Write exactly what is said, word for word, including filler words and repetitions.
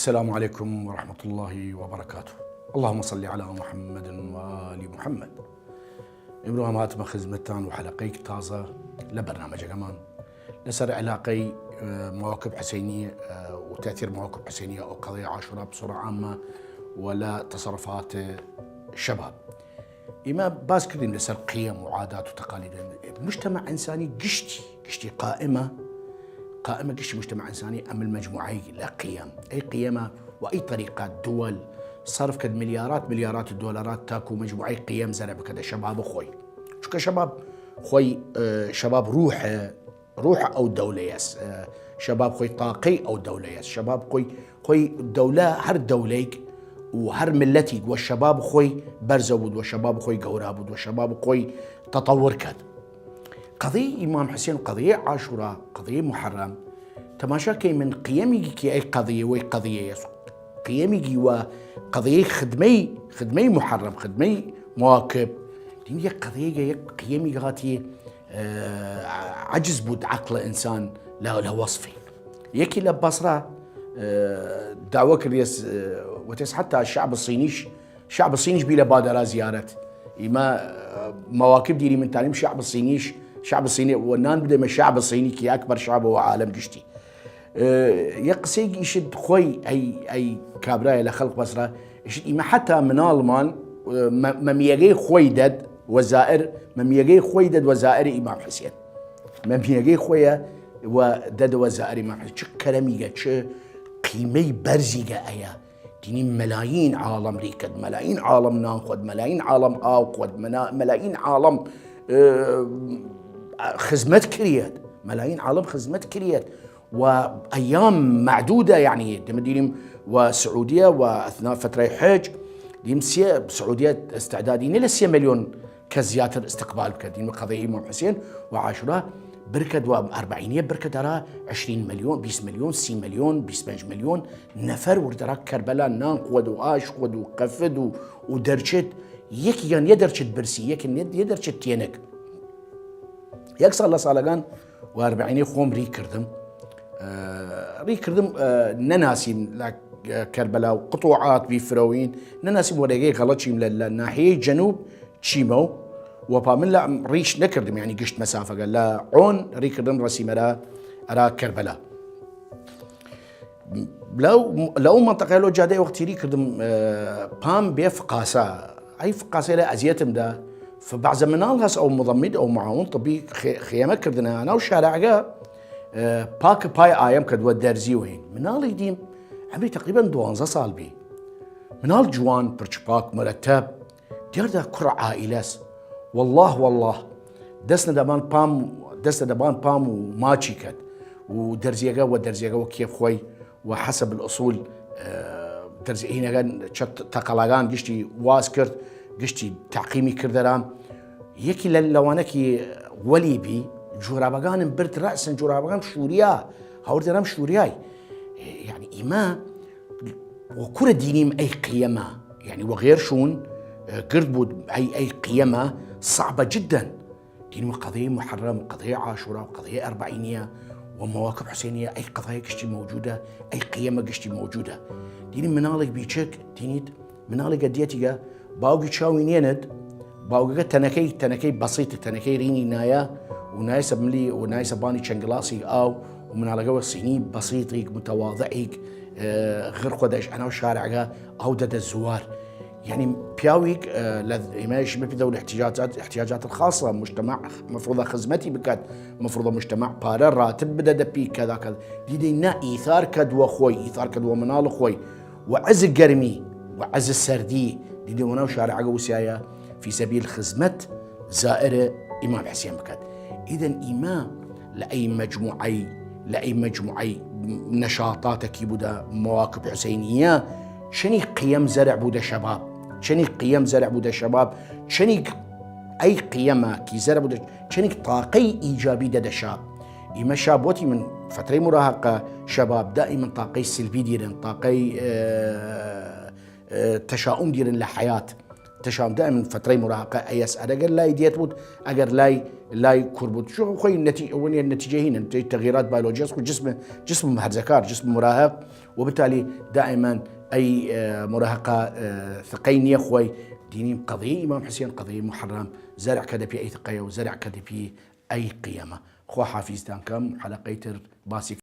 السلام علیکم ورحمة الله وبركاته. اللهم صل على محمد وآل محمد. ئمڕوو هەم هاتمە خزمەتتان وە حەلەقەیگ تازە لە بەرنامەجەگەمان لەسەر علاقەی، ئە، مواکب حسینی، ئە، و تەئتیر مواکب حسینی ئەو قەضیە عاشورا بسوڕە عامە و لە تەسەڕفات شەباب. ئیمە باس کردیم لەسەر قیەم و عادات و تەقالید. مجتمع ئنسانی گشتی، گشتی قائمە، قائمە گشتی مجتمع ئنسانی ئەمل مجموعەیگ لە قیەم. ئەی قیەمە و ئەی طریقە دول صرف کەد ملیارات، ملیارات دۆلارات تاکو مجموعەی قیەم زەرە بکەدە شەباب خوەی. چونکە شەباب خوەی، ئە، شەباب روحە، روح ئەو دەولەیەس، ئە، شەباب خوەی طاقەی ئەو دەولەیەس، شەباب خوەی، خوەی دەولە، هەر دەولەیگ و هەر ملەتیگ وە شەباب خوەی بەرزە بوود، وە شەباب خوەی گەورا بوود، وە شەباب خوەی تەتەور کەد. قەضیەی ئیمام حسین، قەضیەی عاشورا، قەضیەی محەرەم، تەماشا کەیمن قیەمیگی کی ئەی قەضیە وەی قەضیەیەس. قیەمیگی وە قەضیەی خدمەی، خدمەی محەرەم، خدمەی مواکب. دیم یەک قەضیەیگە، یەک قیەمیگ هاتی، ئە، عەجز بوود عەقڵ ئنسان لە، لە وەسفی. یەکی لە بەسرە، ئە، داوا کردیەس، ئە، وتێس حتی شعب صینیش، شعب صینیش بی لە بادەرا زیارەت. ئیمە، ئە، مواکب دیری من تانیم شعب صینیش، شعب صینی و نان بدەمە شعب صینی کی ئەکبەر شعب و عالم گشتی. ئە، یە قسەیگ ئیشت خوەی ئەی، ئەی کابرایە لە خەڵق بەسرە، ئیشت ئیمە حتی مناڵمان، ئە، مە-، مەمیەگەی خوەی دەد وە زائر، مەمیەگەی خوەی دەد وە زائر ئیمام حسین. مەمیەگەی خوەیە و دەد وە زائر ئیمام حسین. چ کەرەمیگە، چ قیمەی بەرزیگە ئەیە. دینی مەلایین عاڵەم ریکەد، مەلایین عاڵەم نان خوەد، مەلایین عاڵەم ئاو خوەد، مەنا-، مەلایین عاڵەم، ئە، خزمەت کریەد، مەلایین عاڵەم خزمەت کریەد. و ئەیام معدودە، یعنی، دەمە دیریم و سعودیە و ئەثنا فترەی حج، دیم سێ، سعودیە استعدادی نیە لە سێ ملیۆن کەس زیاتر استقبال بکەد. دیم قەضیە ئیمام حسین و عاشورا برکەد و ئەربعینیە برکەد ئەرا عشرین ملیۆن، بیست ملیۆن، سی ملیۆن، بیست پەنج ملیۆن نەفەر ورد ئەرا کەربەلا نان خوەد و ئاش خوەد و قەفد و، و دەرچێت یەکیگان یە دەرچێت برسی، یەکن یە، یە دەرچێت تێنک. یەک ساڵ لە ساڵەگان و ئەربعینی خوەم ری کردم. ئە، ری کردم، ئە، نەناسیم لە کەربەلا و قطوعات بی فرەوین، نەناسیم وەرەگەی غەڵەچیم لە، لە ناحیەی جەنوب چیمە و وەپا من لە ریش نەکردم، یعنی گشت مەسافەگە لە عۆن ری کردم رەسیمەرە ئەرا کەربەلا. لەو، لەو مەنتەقەیە لەو جادەی وەختی ری کردم، ئە، پام بێ فقاسە. ئەی فقاسە لە ئەزیەتم دا. فبعضە مناڵ هەس ئەو مضمد، ئەو معاون طبی خێ-، خێمە کردنە ئەناو شارعگە، ئە، پاک پای ئایم کەد وە دەرزی وەین. مناڵی دیم، عمری تقریبا دوانزە ساڵ بی. مناڵ جوان، پرچ پاک، مرتب، دیاردا کوڕ عائلەس. والله، والله، دەسنە دەبان پام، دەسنە دەبان پام و ماچی کەد. و دەرزیەگە و دەرزیەگە وە کێف خوەی و حسب الأصول، ئە، دەرزی ئینەگە چەت تەقەڵاگان گشتی واز کرد، گشتی تعقیمی کردەرام. یەکی لە لەوانەکی وەلی بی، جورابەگانم برد رەسن، جورابەگان شوریا، هاوردەرام شوریای. یعنی ئیمە وە کورە دینیم ئەی قیەمە، یعنی وە غێر شوون، ئە، گرد بوود ئەی، ئەی قیەمە صعبە جدا. دینیم قەضیەی محرم و قەضیەی عاشورا و قەضیەی ئەربعینیە و مواکب حسینیە، ئەی قەضایە گشتی موجودە، ئەی قیەمە گشتی موجودە. دینیم مناڵێک بیچک، دینیت مناڵێکە دیەتیگە، باوگی چاوی نێند، باوگەگە تەنەکەی، تەنەکەی بەسیت، تەنەکەی رینی نایە و نایسە ملی و نایسە بانی چەند گڵاسیگ ئاو و مناڵەگە وە سینی بەسیتیگ، متواضعیگ، ئە، غرق وەدەش ئەناو شارعگە ئاو دەدە زوار. یعنی پیاویگ، ئە، لە ئیمەش بپیدە و احتیاجات، احتیاجات خاصە، مجتمع مفروضە خزمەتی بکات، مفروضە مجتمع پارە راتب بدە دەپی کەدا کەد. دیدی نە، ئیثار کەد وە خوەی، ئیثار کەد وە مناڵ خوەی. و عز گەرمی و عز سەردی، دیدی وەناو شارعەگە وسیایە فی سەبیل خزمەت زائر ئیمام حسین بکەد. ئیدن ئیمە لە ئەی مەجموعەی، لە ئەی مەجموعەی نەشاتاتەکی بوودە مواکب حسینیە، چەنی قیەم زەرع بوودە شەباب، چەنی قیەم زەرع بوودە شەباب، چەنی ئەی قیەمە کی زەرع بوودە، چەنی تاقەی ئیجابی دەدە شاب. ئیمە شاب وەتی من فترەی مراهقە شەباب دائیمەن تاقەی سلبی دیرن، تاقەی، ئە، ئە، تەشائوم دیرن لە حەیات. تشام دائما فترهی مراهقه ایس ارگر لای دیت بود، اگر لای لای کور بود شو خوی نتی ونی نتیجه هینن تغییرات بیولوژی است خو جسم جسم هرزکار جسم مراهق، وبالتالي دائما ای مراهقه ثقی نیه خوی. دینیم قضیه امام حسین قضیه محرم، زرع کده پی ای ثقه و زرع کده پی ای قیمه. خوا حافیزتان کم حلقهی تر باسی